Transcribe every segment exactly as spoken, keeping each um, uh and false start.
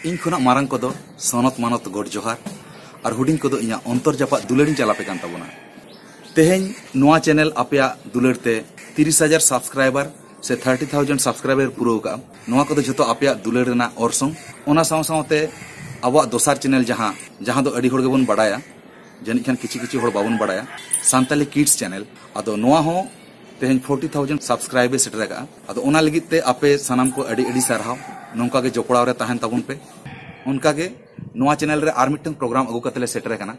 ᱤᱧ ᱠᱷᱚᱱᱟᱜ ᱢᱟᱨᱟᱝ ᱠᱚᱫᱚ ᱥᱚᱱᱚᱛ ᱢᱟᱱᱚᱛ ᱜᱚᱰ ᱡᱚᱦᱟᱨ, ᱟᱨ ᱦᱩᱰᱤᱧ ᱠᱚᱫᱚ ᱤᱧᱟᱹᱜ ᱚᱱᱛᱚᱨ ᱡᱟᱯᱟᱜ ᱫᱩᱞᱟᱹᱲᱤᱧ ᱪᱟᱞᱟᱯᱮ ᱠᱟᱱ ᱛᱟᱵᱚᱱᱟ᱾ ᱛᱮᱦᱮᱧ ᱱᱚᱣᱟ ᱪᱮᱱᱮᱞ ᱟᱯᱮᱭᱟᱜ ᱫᱩᱞᱟᱹᱲ ᱛᱮ ᱛᱤᱨᱤᱥ ᱦᱟᱡᱟᱨ ᱥᱟᱵᱥᱠᱨᱟᱭᱵᱟᱨ ᱥᱮ ᱛᱷᱟᱨᱴᱤ ᱛᱷᱟᱣᱡᱮᱱᱰ ᱥᱟᱵᱥᱠᱨᱟᱭᱵᱟᱨ ᱯᱩᱨᱟᱹᱣ ᱠᱟᱜᱼᱟ᱾ ᱱᱚᱣᱟ ᱠᱚᱫᱚ ᱡᱷᱚᱛᱚ ᱟᱯᱮᱭᱟᱜ ᱫᱩᱞᱟᱹᱲ ᱨᱮᱱᱟᱜ ᱚᱨᱥᱚᱝ᱾ ᱚᱱᱟ ᱥᱟᱶ ᱥᱟᱶᱛᱮ ᱟᱵᱚᱣᱟᱜ ᱫᱚᱥᱟᱨ ᱪᱮᱱᱮᱞ ᱡᱟᱦᱟᱸ, ᱡᱟᱦᱟᱸ ᱫᱚ ᱟᱹᱰᱤ ᱦᱚᱲ ᱜᱮᱵᱚᱱ ᱵᱟᱰᱟᱭᱟ, ᱡᱟᱹᱱᱤᱡ ᱠᱷᱟᱱ ᱠᱤᱪᱷᱩ ᱠᱤᱪᱷᱩ ᱦᱚᱲ ᱵᱟᱵᱚᱱ ᱵᱟᱰᱟᱭᱟ, ᱥᱟᱱᱛᱟᱞᱤ ᱠᱤᱰᱥ ᱪᱮᱱᱮᱞ᱾ ᱟᱫᱚ ᱱᱚᱣᱟ ᱦᱚᱸ ᱛᱮᱦᱮᱧ ᱯᱷᱳᱨᱴᱤ ᱛᱷᱟᱣᱡᱮᱱᱰ ᱥᱟᱵᱥᱠᱨᱟᱭᱵᱮ ᱥᱮᱴᱮᱨ ᱟᱠᱟᱫᱼᱟ᱾ ᱟᱫᱚ ᱚᱱᱟ ᱞᱟᱹᱜᱤᱫ ᱛᱮ ᱟᱯᱮ ᱥᱟᱱᱟᱢ ᱠᱚ ᱟᱹᱰᱤ ᱟᱹᱰᱤ ᱥᱟᱨᱦᱟᱣ᱾ ᱱᱚᱝᱠᱟ ᱜᱮ ᱡᱚᱯᱲᱟᱣ ᱨᱮ ᱛᱟᱦᱮᱱ ᱛᱟᱵᱚᱱ ᱯᱮ᱾ ᱚᱱᱠᱟ ᱜᱮ ᱱᱚᱣᱟ ᱪᱮᱱᱮᱞ ᱨᱮ ᱟᱨ ᱢᱤᱫᱴᱟᱝ ᱯᱨᱳᱜᱨᱟᱢ ᱟᱹᱜᱩ ᱠᱟᱛᱮ ᱞᱮ ᱥᱮᱴᱮᱨ ᱟᱠᱟᱱᱟ᱾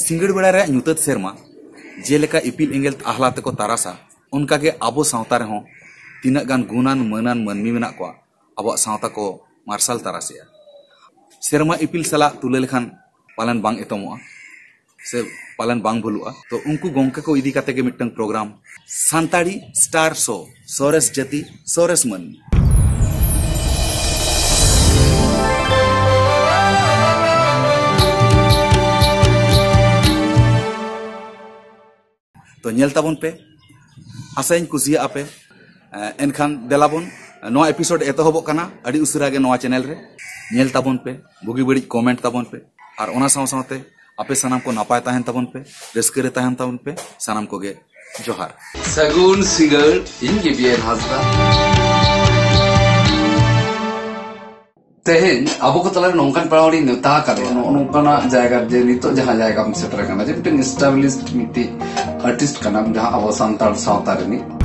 ᱥᱤᱸᱜᱟᱹᱲ ᱵᱮᱲᱟ ᱨᱮᱭᱟᱜ ᱧᱩᱛᱟᱹᱛ ᱥᱮᱨᱢᱟ, ᱡᱮᱞᱮᱠᱟ ᱤᱯᱤᱞ ᱮᱸᱜᱮᱞ ᱟᱦᱞᱟ ᱛᱮᱠᱚ ᱛᱟᱨᱟᱥᱟ, ᱚᱱᱠᱟ ᱜᱮ ᱟᱵᱚ ᱥᱟᱶᱛᱟ ᱨᱮᱦᱚᱸ ᱛᱤᱱᱟᱹᱜ ᱜᱟᱱ ᱜᱩᱱᱟᱱ ᱢᱟᱹᱱᱟᱱ ᱢᱟᱹᱱᱢᱤ ᱢᱮᱱᱟᱜ ᱠᱚᱣᱟ, ᱟᱵᱚᱣᱟᱜ ᱥᱟᱶᱛᱟ ᱠᱚ ᱢᱟᱨᱥᱟᱞ ᱛᱟᱨᱟᱥᱮᱜᱼᱟ᱾ ᱥᱮᱨᱢᱟ ᱤᱯᱤᱞ ᱥᱟᱞᱟᱜ ᱛᱩᱞᱟᱹ ᱞᱮᱠᱷᱟᱱ ᱯᱟᱞᱮᱱ ᱵᱟᱝ ᱮᱛᱚᱢᱚᱜᱼᱟ ᱥᱮ ᱯᱟᱞᱮᱱ ᱵᱟᱝ ᱵᱷᱩᱞᱩᱜᱼᱟ᱾ ᱛᱚ ᱩᱱᱠᱩ ᱜᱚᱝᱠᱮ ᱠᱚ ᱤᱫᱤ ᱠᱟᱛᱮ ᱜᱮ ᱢᱤᱫᱴᱟᱝ ᱯᱨᱳᱜᱨᱟᱢ, ᱥᱟᱱᱛᱟᱲᱤ ᱥᱴᱟᱨ ᱥᱳ, ᱥᱚᱨᱮᱥ ᱡᱟᱹᱛᱤ ᱥᱚᱨᱮᱥ ᱢᱟᱹᱱᱢᱤ᱾ ᱛᱚ ᱧᱮᱞ ᱛᱟᱵᱚᱱ ᱯᱮ, ᱟᱥᱟᱧ ᱠᱩᱥᱤᱭᱟᱜᱼᱟ ᱯᱮ᱾ ᱮᱸ, ᱮᱱᱠᱷᱟᱱ ᱫᱮᱞᱟ ᱵᱚᱱ, ᱱᱚᱣᱟ ᱮᱯᱤᱥᱳᱰ ᱮᱛᱚᱦᱚᱵᱚᱜ ᱠᱟᱱᱟ ᱟᱹᱰᱤ ᱩᱥᱟᱹᱨᱟ ᱜᱮ ᱱᱚᱣᱟ ᱪᱮᱱᱮᱞ ᱨᱮ᱾ ᱧᱮᱞ ᱛᱟᱵᱚᱱ ᱯᱮ, ᱵᱩᱜᱤ ᱵᱟᱹᱲᱤᱡ ᱠᱚᱢᱮᱱᱴ ᱛᱟᱵᱚᱱ ᱯᱮ, ᱟᱨ ᱚᱱᱟ ᱥᱟᱶ ᱥᱟᱶᱛᱮ ᱟᱯᱮ ᱥᱟᱱᱟᱢ ᱠᱚ ᱱᱟᱯᱟᱭ ᱛᱟᱦᱮᱱ ᱛᱟᱵᱚᱱ ᱯᱮ, ᱨᱟᱹᱥᱠᱟᱹ ᱨᱮ ᱛᱟᱦᱮᱱ ᱛᱟᱵᱚᱱ ᱯᱮ᱾ ᱥᱟᱱᱟᱢ ᱠᱚᱜᱮ ᱡᱚᱦᱟᱨ᱾ ᱥᱟᱹᱜᱩᱱ ᱥᱤᱸᱜᱟᱹᱲ, ᱤᱧ ᱜᱮ ᱵᱤ ᱮᱱ ᱦᱟᱸᱥᱫᱟ᱾ ᱛᱮᱦᱮᱧ ᱟᱵᱚ ᱠᱚ ᱛᱟᱞᱟᱨᱮ ᱱᱚᱝᱠᱟᱱ ᱯᱮᱲᱟ ᱦᱚᱲᱤᱧ ᱱᱮᱣᱛᱟ ᱟᱠᱟᱫᱮᱭᱟ, ᱱᱚᱜᱼᱚ ᱱᱚᱝᱠᱟᱱᱟᱜ ᱡᱟᱭᱜᱟ ᱨᱮ ᱡᱮ ᱱᱤᱛᱚᱜ ᱡᱟᱦᱟᱸ ᱡᱟᱭᱜᱟᱢ ᱥᱮᱴᱮᱨ ᱟᱠᱟᱱᱟ, ᱡᱮ ᱢᱤᱫᱴᱮᱱ ᱮᱥᱴᱟᱵᱞᱤᱥᱰ ᱢᱤᱫᱴᱤᱡ ᱟᱨᱴᱤᱥᱴ ᱠᱟᱱᱟᱢ, ᱡᱟᱦᱟᱸ ᱟᱵᱚ ᱥᱟᱱᱛᱟᱲ ᱥᱟᱶᱛᱟ ᱨᱤᱱᱤᱡ᱾